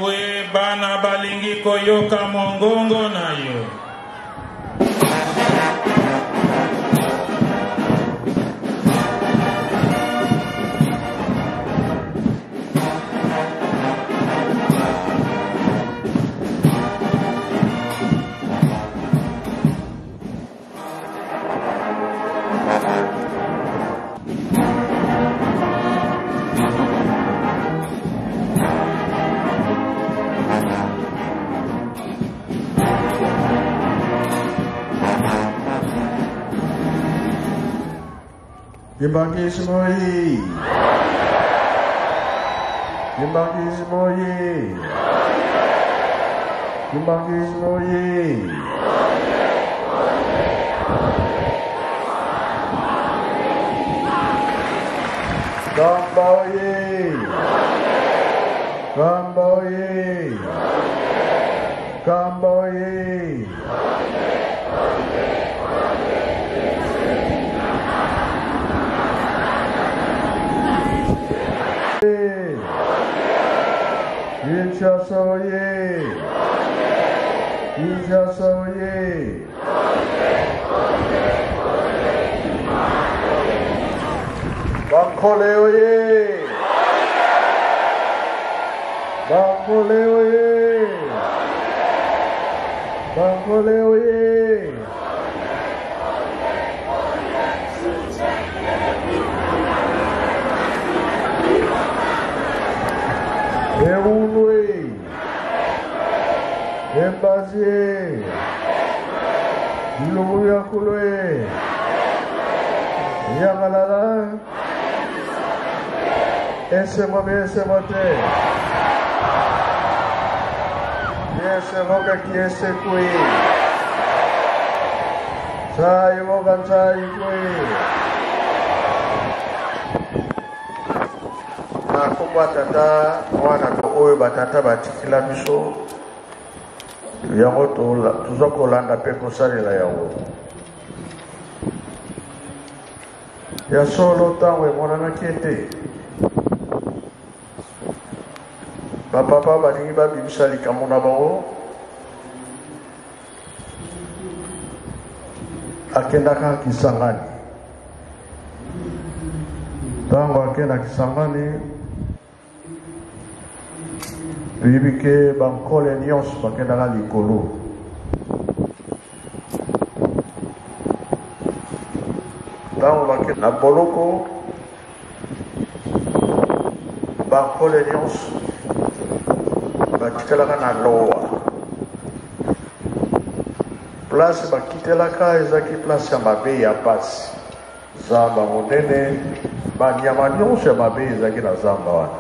Yawe, bana balingi koyoka mongongo na yo. Kimbanguisme oye! Kimbanguisme oye! Kimbanguisme oye! Kamba oye! Kamba oye! Kamba oye! Kinshasa oye! Kinshasa oye! Bankole oye! Bankole oye! Bankole oye! Eunwe! Embazie! Bilobo ya kulwe! Yagalala! Esengo be esengo te! Esengo ke esekwi! Sai voga sai kwi! Na nkombo ya Tata, Mwana to oyo batata batikela biso yango toza kolanda mpe kosalela yango. Ya solo, ntango emonanaki ete bapapa balingi babimisa likambo na bango, akendaka Kisangani. Ntango akenda Kisangani, toyebi ke bankole nyonso bakendaka likolo. Ntango bakenda na boloko, bankole nyonso batikalaka na lowa. Place bakitelaka ezalaki place ya mabe ya pasi. Zamba monene, banyama nyonso ya mabe ezalaki na zamba wana.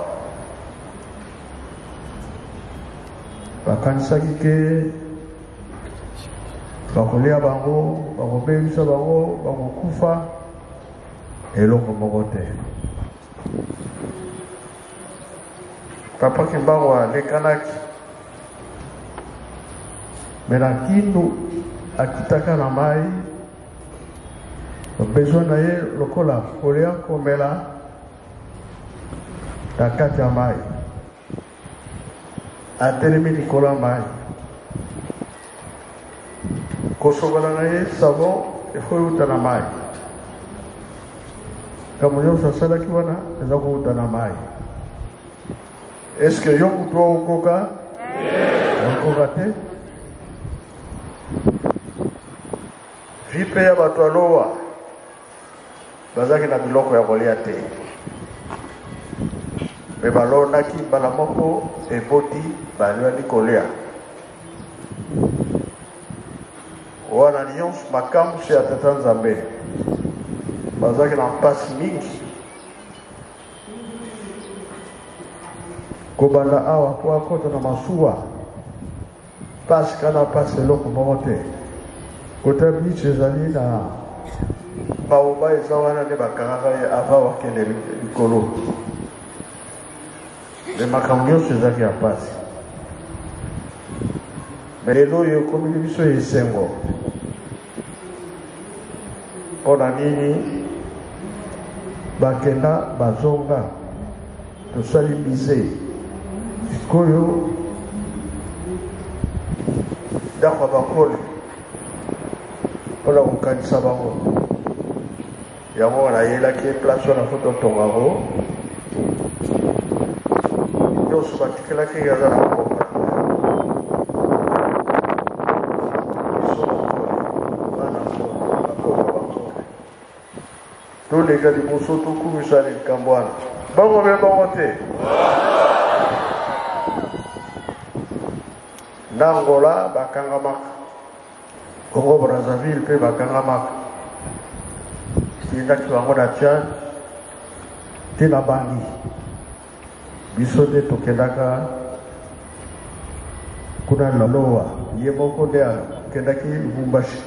Bakanisaki ke bakolia bango, bakobebisa bango, bakokufa, eloko moko te. Papa Kimbangu alekanaki me na Kindu akitaka na mai besoin na ye lokola kolia komela na kati ya mai atelemi likolo ya mai kosokola na ye savon efo euta na mai Likambo nyonso asalaki wana eza kouta na mai. Eske yo moto okoka? Okoka te. Vi mpe ya bato ya lowa bazalaki na biloko ya kolia te, mpe balonaki mbala moko eboti, balwani kolia Wana nionso makambusi ya Tata Nzambe. Bazalaki na mpasi mingi. Kobanda awa po akota na masuwa, mpasi kana mpasi eloko moko te. Kota beach ezali na baoba eza wana nde bakangaka ye avant bakende likolo. Me makambo nyonso ezalaki ya mpasi. Me lelo oyo ekomeli biso esengo. Mpo na nini bakenda bazonga? Tosali musee sikoyo. Ndako ya Bankole mpo na kokanisa bango. Yango wana ayelaki ye place wana mpo totonga yango. Nyonso batikelaki ye aza na maboko na ngai. Biso Bankole, bana Nkole, bakoko Bankole, toleka liboso tokumisa likambo wana. Bongo mpe bongo te? Na Angola bakangamaka, Congo Brazzaville mpe bakangamaka. Tindaki bango na Tchad te na Bangui. Biso nde tokendaka kuna na Lowa, ye moko nde akendaki Lubumbashi.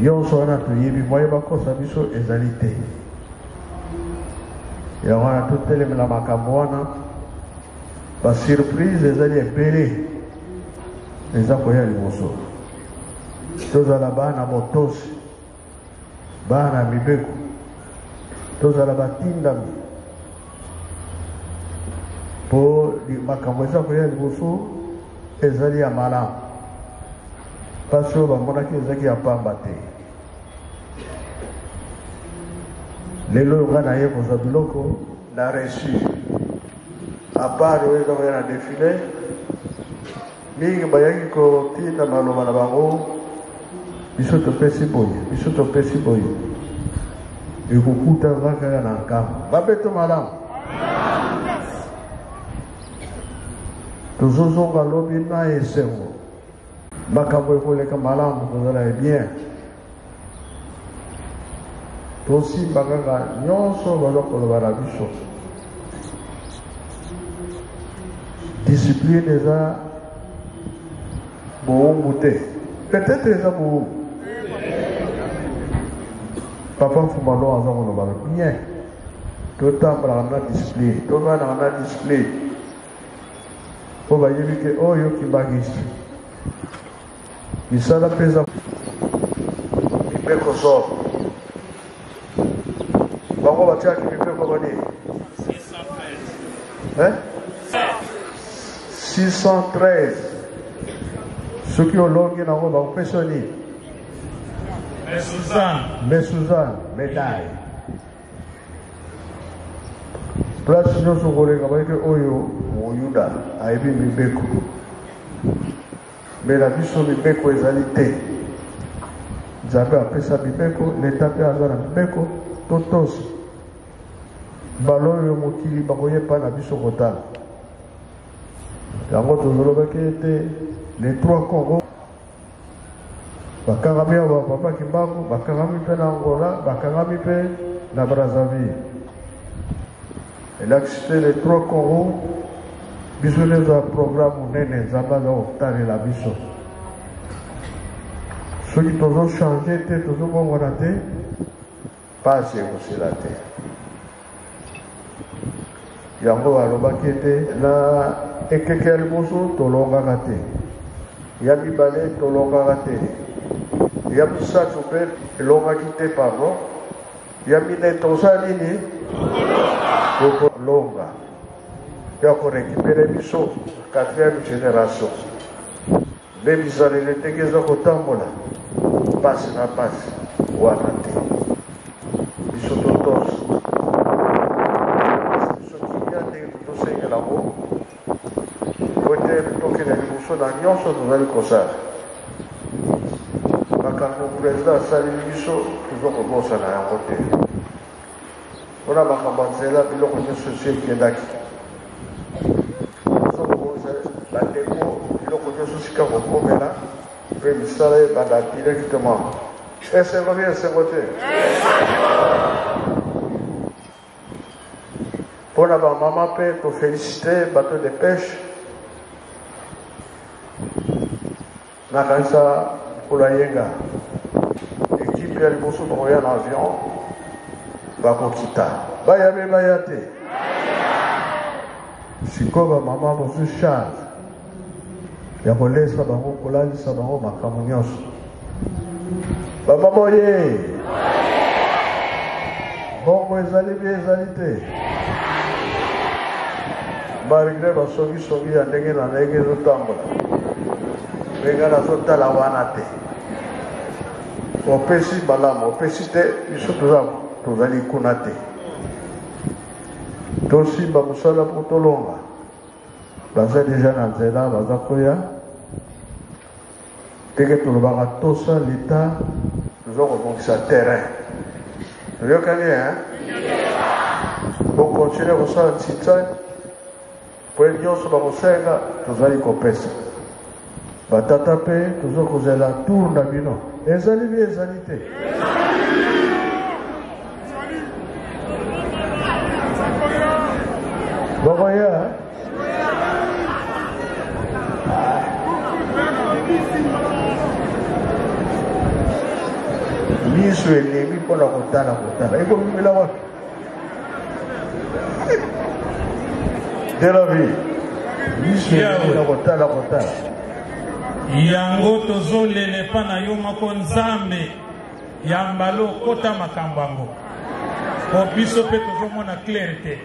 Nyonso wana toyebi, moye bakosa biso ezali te. Yango wana totelemela makambo wana. Ba surprise ezali ebele eza koya liboso. Tozala bana botosi, bana mibeko, tozala batindami mpo makambo eza koya liboso ezali ya malamu. Mpasi oyo bamonaki ezalaki ya pamba te. Lelo oyo ngai naye kozwa biloko na reçu à part oyo eza koya na defile mingi bayaki kotinda maloba na bango biso topesi boye biso topesi boye ekokuta nga kaka na nkambo babeto malamu tozozonga lobi na esengo makambo ekoleka malamu kozala ya bien tosimba kaka nyonso baza koloba na biso discipline eza bowumbu te peut-être eza bowumbu papa mfumalo aza koloba bien totambolaka na discipline tovandaka na discipline mpo bayebi ke oyo kimbangisi Misala mpe eza mibeko sor. Bango batiaki mibeko bani? Eh? 613. Soki olongi nango bakopesa nini? Mesuzane. Mesuzane, médaille. Place nyonso koleka bayeke oyo Moyuda ayebi mibeko. Mais na biso mibeko ezali te. Nzambe apesa mibeko, leta mpe aza na mibeko, totosa. Mbala oyo mokili bakoya epai na biso kotala. Yango tozolobaki ete les trois Congo bakangami awa papa Kimbangu, bakangami mpe na Angola, bakangami mpe na Brazzaville. Elakisi te les trois Congo biso nde eza programme monene Nzambe aza kotalela biso. Soki tozo changer te, tozobongwana te, pasi ekosila te. Yango balobaki ete na ekeke ya liboso tolongaka te, ya mibale tolongaka te, ya misato mpe elongaki te, pardon, ya minei tokosala nini? Tokolonga. Ya korekipere biso quatrième génération nde bizaleli ndenge eza kotambola mpasi na mpasi wana te biso totosa biso kimia ndenge tozosengela yango po te tokende liboso na nyonso tozali kosala makambo president asaleli biso toza kobosana yango te mpona makambo ya nzela biloko nyonso esi ekendaki toza kobongisa bandeko biloko nyonso sika kokomela mpe misala ebanda directement esengo bi esengo te mpo na bamama mpe tofelicite bateau de pêche Nakanisa mokolo ya yenga ekipe ya liboso bakoya na avion bakokita baya be baya te sikoyo bamama bozwi charge ya kolesa bango kolalisa bango makambo nyonso bamama oye mbongo ezali bie ezali te malgre basongisongi ya ndenge na ndenge ezotambola. Me ngai nazotala wana te. Opesi malamu, opesi te, biso toza tozali kuna te. Tosimba mosala mpo tolonga. Baza deja na nzela, baza koya. Ndenge tolobaka tosa leta, toza kobongisa terrain. Toyokani hein? Bokontinue kosala ntsitsa mpo nyonso bakosenga tozali kopesa. Batata mpe toza kozela tour na bino. Ezali bi ezali te. Bakoya Miso elembi mpo na kotala kotala ekobimela wapi? De la vie miso elembi na kotala kotala. Yango tozolela epa na yo moko Nzambe ya mbala okota makambo yango po biso pe tozomona claire te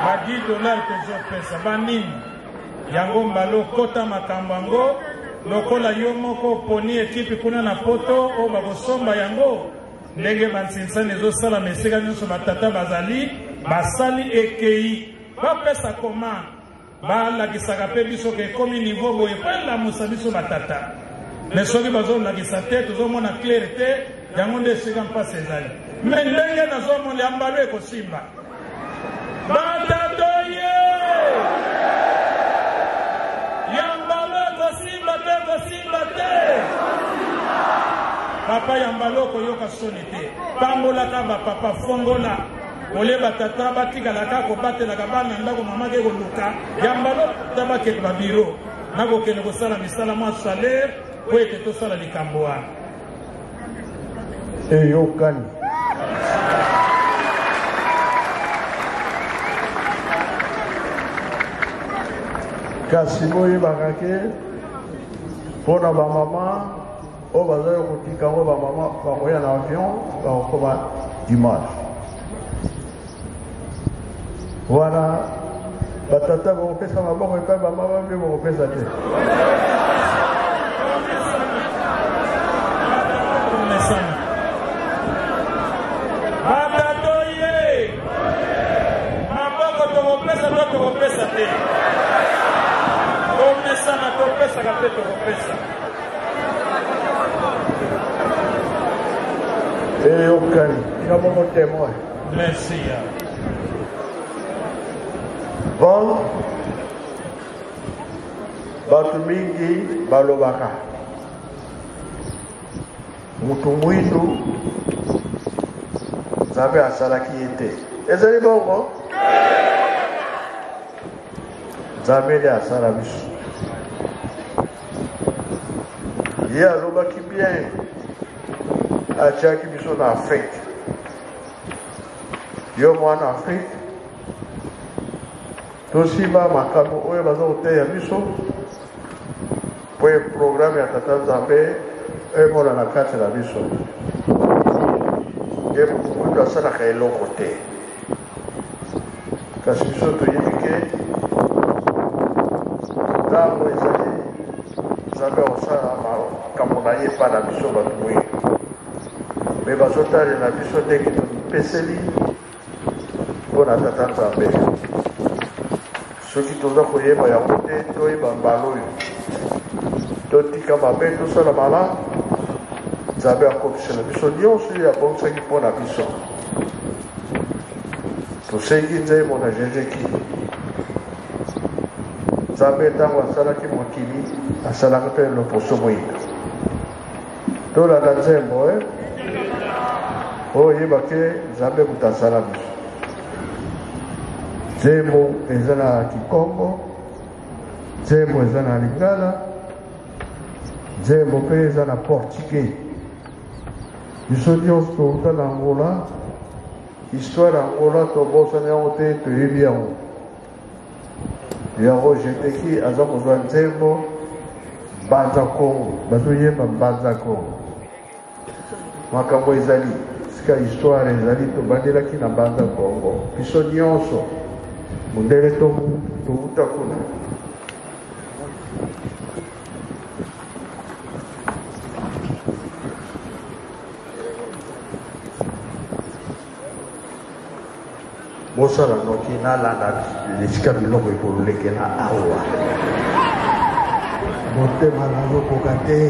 ba 10 dollars tozopesa ba nini yango mbala okota makambo yango lokola yo moko oponi ekipe kuna na poto oyo bakosomba yango ndenge bansinsani ezosalama esika nyonso batata bazali basali ekei bapesa commande Ba lakisaka pe biso ke ekomi niveau boye po elamusa biso ba tata. Mais soki bazo lakisa te tozo mona clair te yango nde esika mpasi ezali. Mais ndenge nazo mona ya mbalo ekosimba. Ba tata oye! Ya mbalo ekosimba te ekosimba te. Papa ya mbalo okoyoka soni te. Pambolaka ba papa fongola. Olie ba tata batikala kaka kobatelaka bana ndako mama ake koluka ya mbala tata bakende ba bureau na kokende kosala misala mwa salaire po ete tosala likambo wana. Eyokani. Kasi boyebaka ke mpo na bamama oyo bazali kotika yango bamama bakoya na avion bakokoma dimanche wana batata bakopesa maboko epai bamama mpe bakopesa te. Batata oye! Maboko tokopesa to tokopesa te? Tomesana, topesaka mpe tokopesa. Eyokani nga moko témoin. Merci. Bon, bato mingi balobaka moto mwindu Nzambe asalaki ye te. Ezali bongo? Nzambe nde asala biso. Ye alobaki bien, atiaki biso na Afrique. Yo mwana Afrique, tosimba makambo oyo baza koteya biso mpo programme ya Tata Nzambe emona na kati na biso. Ye moto asalaka eloko te. Kasi biso toyebi ke ntango ezali Nzambe akosala makambo na ye epai na biso bato moyindo, me bazotalela biso ndenge tomipeseli mpo na Tata Nzambe. Soki toza koyeba yango te, toyeba mbala oyo totika mabe, tosala malamu. Nzambe akokisela biso nyonso oyo abongisaki mpo na biso. Tosengi nzembo na Jejeki. Nzambe ntango asalaki mokili asalaki mpe loposo moyindo. Tolanda nzembo eh? Oyeba ke Nzambe moto asala biso. Nzembo eza na Kikongo, nzembo eza na Lingala, nzembo mpe eza na Portugais. Biso nyonso touta na Angola, histoire ya Angola tobosani yango te, toyebi yango. Yango Jeteki aza kozwa nzembo Mbanza Kongo, bazoyemba Mbanza Kongo. Makambo ezali sika, histoire ezali, tobandelaki na Mbanza Kongo. Biso nyonso mondele touta kuna. Bosala noki nalanda esika biloko ekolekela awa. Motema nazokoka te.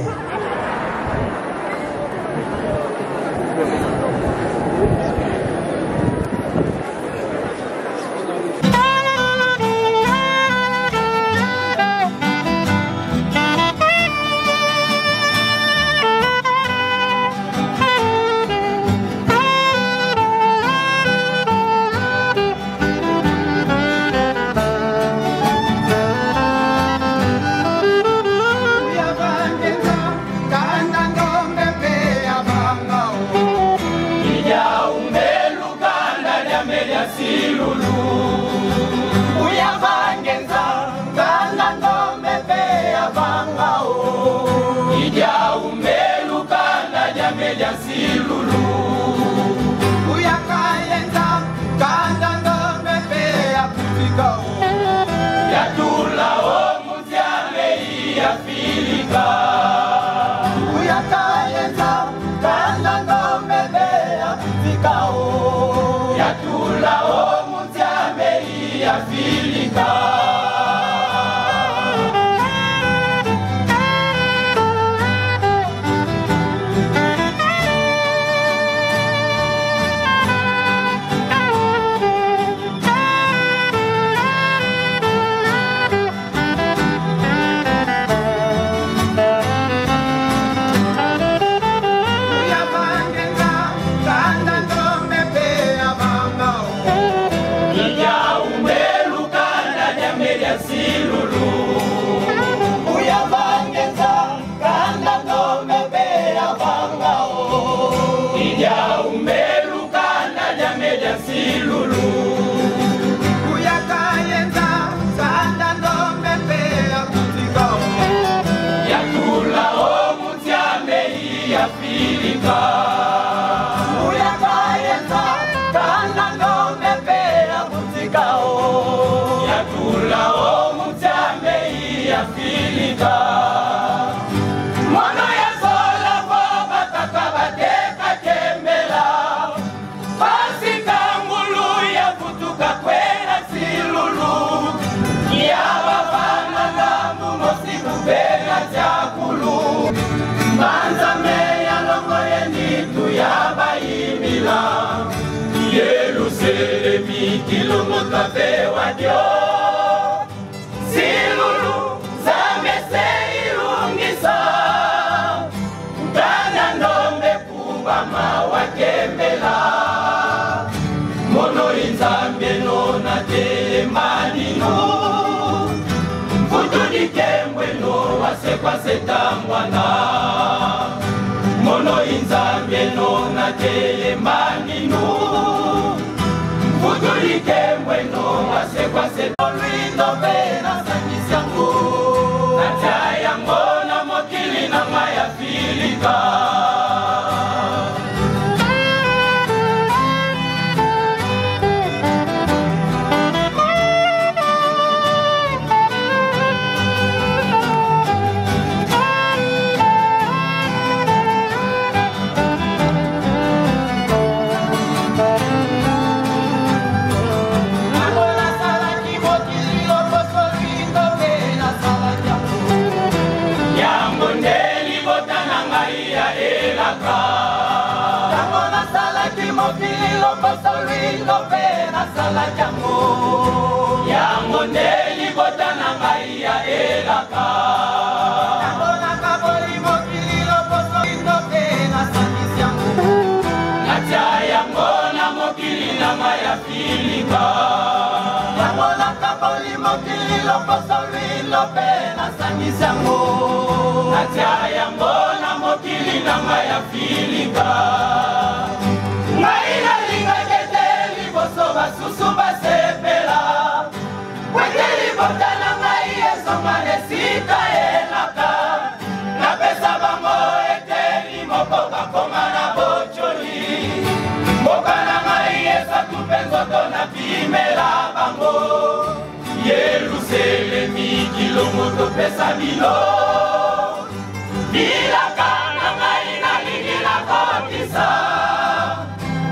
Bilaka na ngai nalingi nakotisa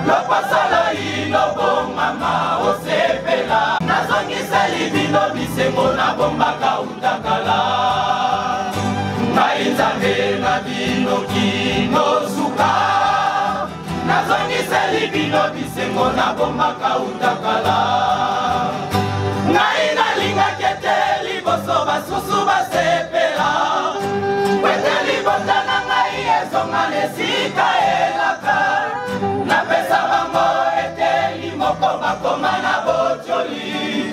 loposo loyindo bomama ose. bino bisengo nabombaka uta kala. Ngai Nzambe na bino kino suka, nazongiseli bino bisengo nabombaka uta kala. Ngai nalingaki ete liboso basusu basepela, po ete libota na ngai ezonga na esika elaka. Napesa bango eteni moko bakoma na botioli.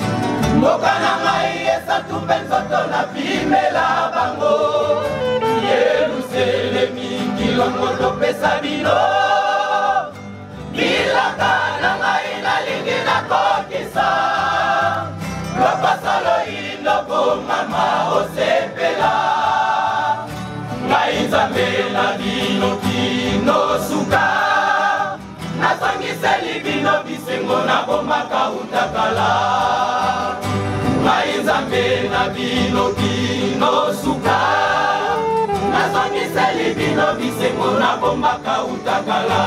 Mboka na ngai esantu mpe nzoto napimela bango. Yelusalemi kilongo topesa bino. Bilaka na ngai nalingi nakokisa. Lokoso loyindo mama osepela. Ngai Nzambe na bino kino suka, nazongiseli bino bisengo nabombaka uta kala. Ngai Nzambe na bino kino suka, nazongiseli bino bisengo nabombaka uta kala.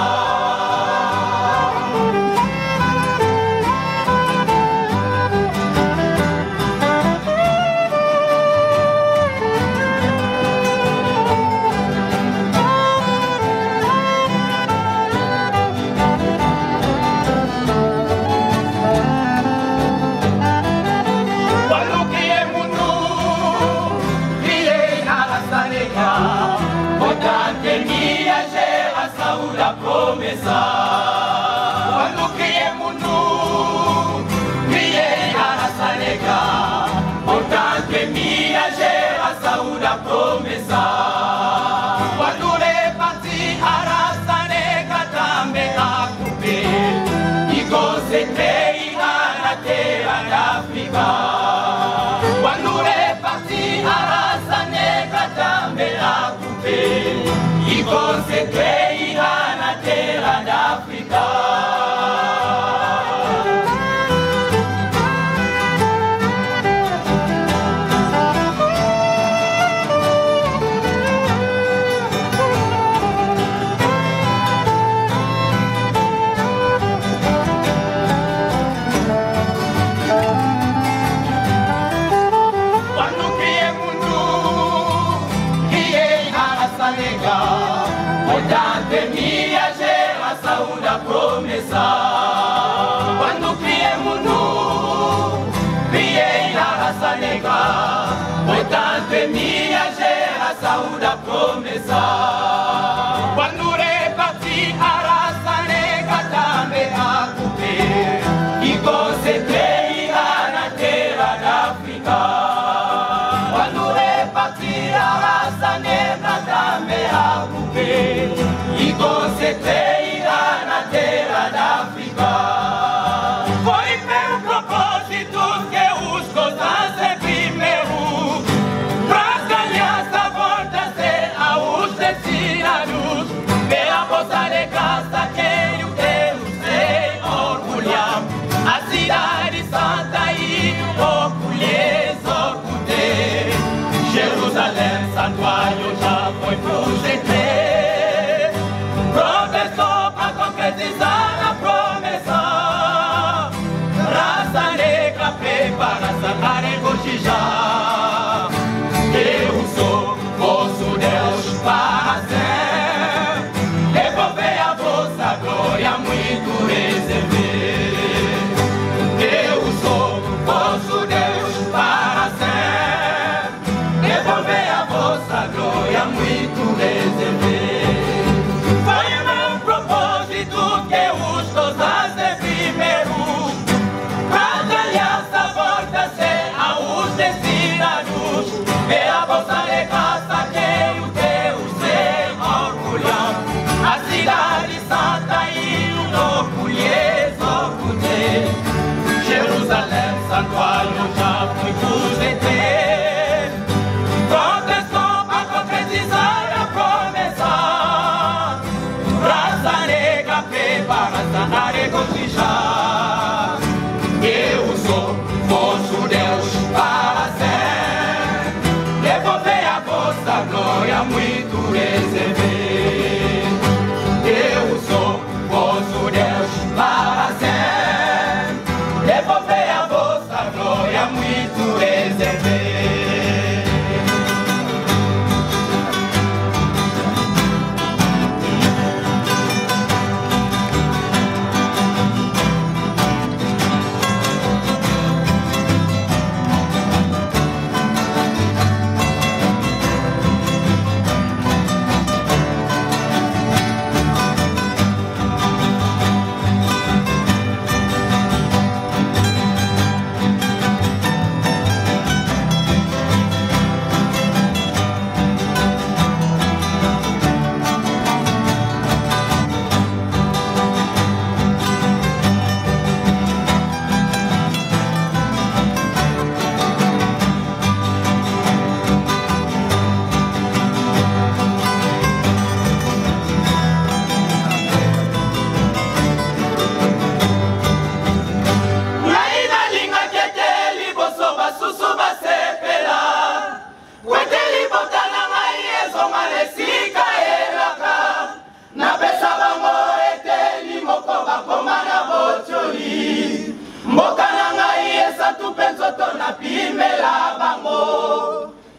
Para sempre. Devolver a vossa glória muito.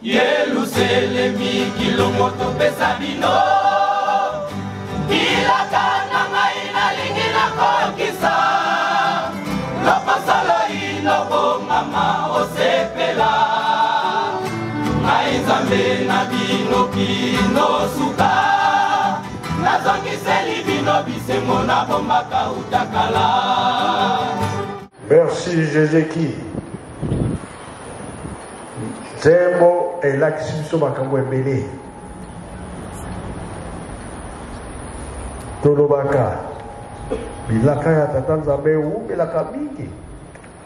Yeluselemi kilongo topesa bino bilaka na ngai nalingi nakokisa lokoso loyindo bongama osepela ngai Nzambe na bino kino suka nazongiseli bino bisengo nabombaka uta kala. Merci Jésus. Nzembo elakisi biso makambo ebele. Tolobaka bilaka ya Tata Nzambe ewumelaka mingi.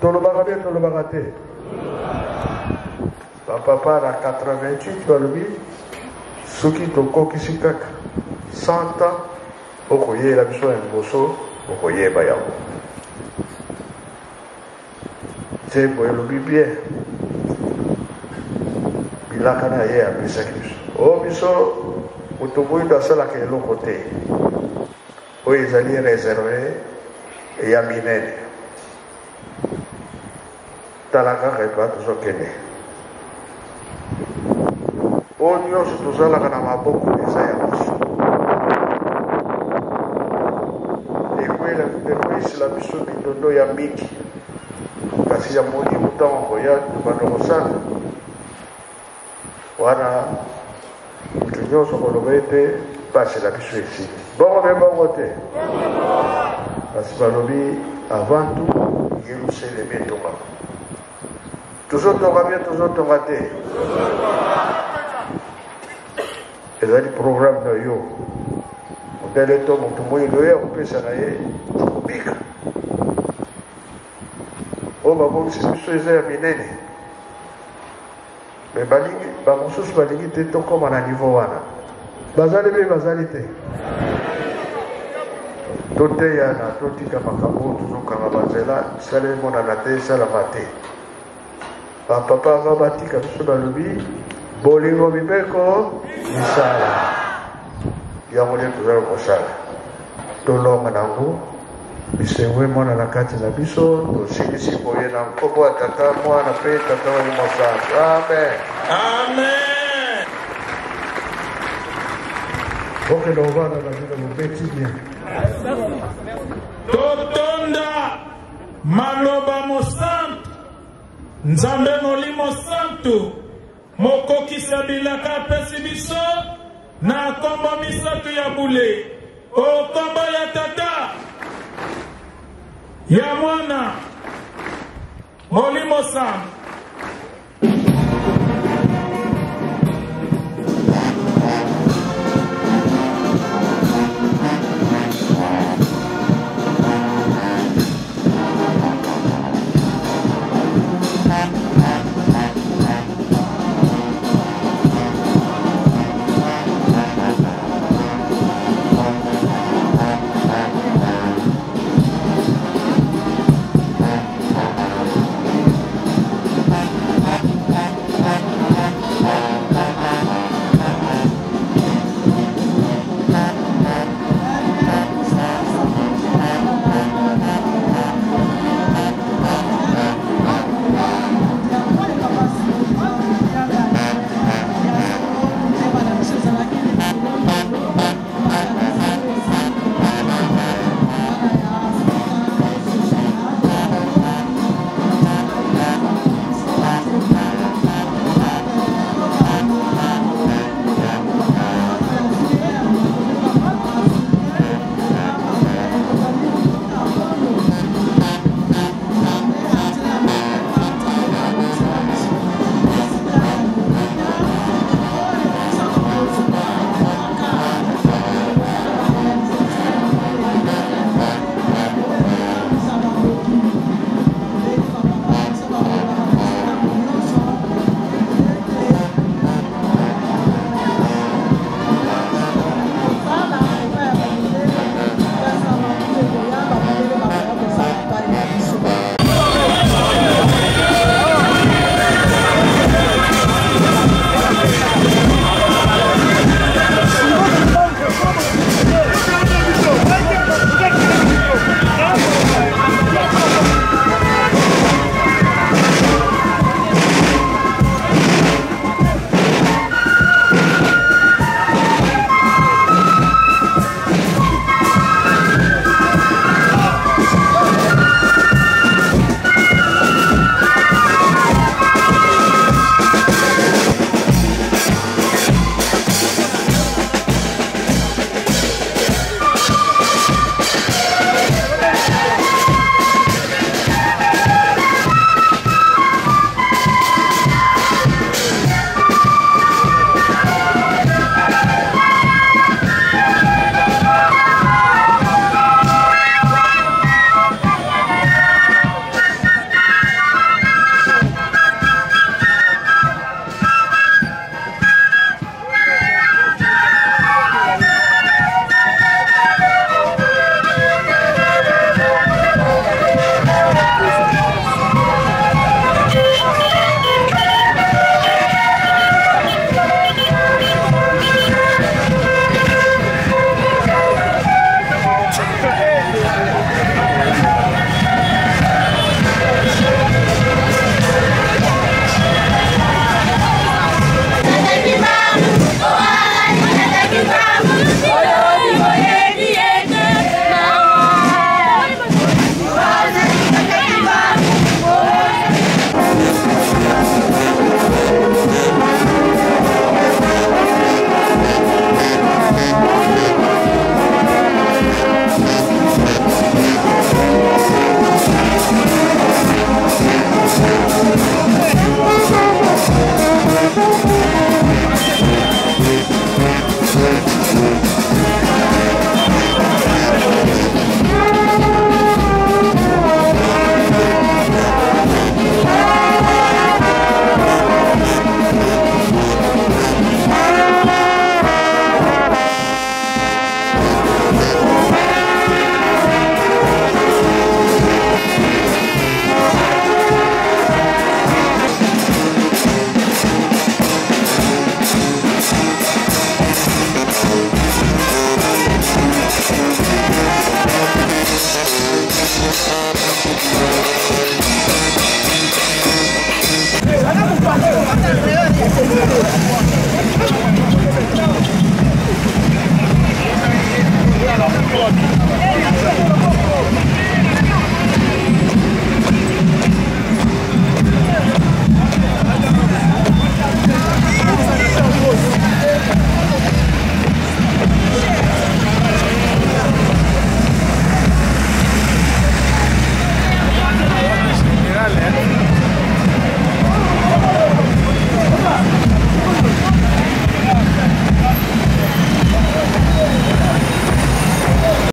Tolobaka bien, tolobaka te. Bapapa na 88 balobi soki tokokisi kaka 100 ans okoyela biso ya liboso, okoyeba yango. Nzembo elobi bien bilaka na ye apesaki biso. O biso moto moyindo asalaka eloko te oyo ezali reserve ya minene. Tala kaka epa tozokende, oyo nyonso tozalaka na maboko eza ya biso. Ekweyisela biso mindondo ya mingi, kasi ya molimo ntango akoya tobanda kosala wana, moto nyonso koloba ete mpasi na biso esili. Bongo mpe bongo te, kasi balobi avant tout Yerusalemi etongama. Tozotonga bien, tozotonga te, ezali programme na yo modele to moto moyindo oyo akopesa na ye akobika. Oyo babongisi biso eza ya minene, me balingi bamosusu balingi te tokóma na niveau wana. Bazali mpe bazali te. Toteyana, totika makambo oyo tozokanga banzela, misala emonana te, esalama te. Bapapa ava batika biso balobi bolingo mibeko misala, yango nde tozali kosala. Tolonga nango, bisengo emonana kati na biso. Tosilisi boye na nkombo ya Tata, Mwana mpe Tata Molimo Santu. Amen. Amen. Okende kovanda na bino, bobeti bien. Totonda maloba mosantu Nzambe Molimo Santu mokokisa bilaka apesi biso na nkombo misato ya bule, o nkombo ya Tata, ya Mwana, Molimo Santu.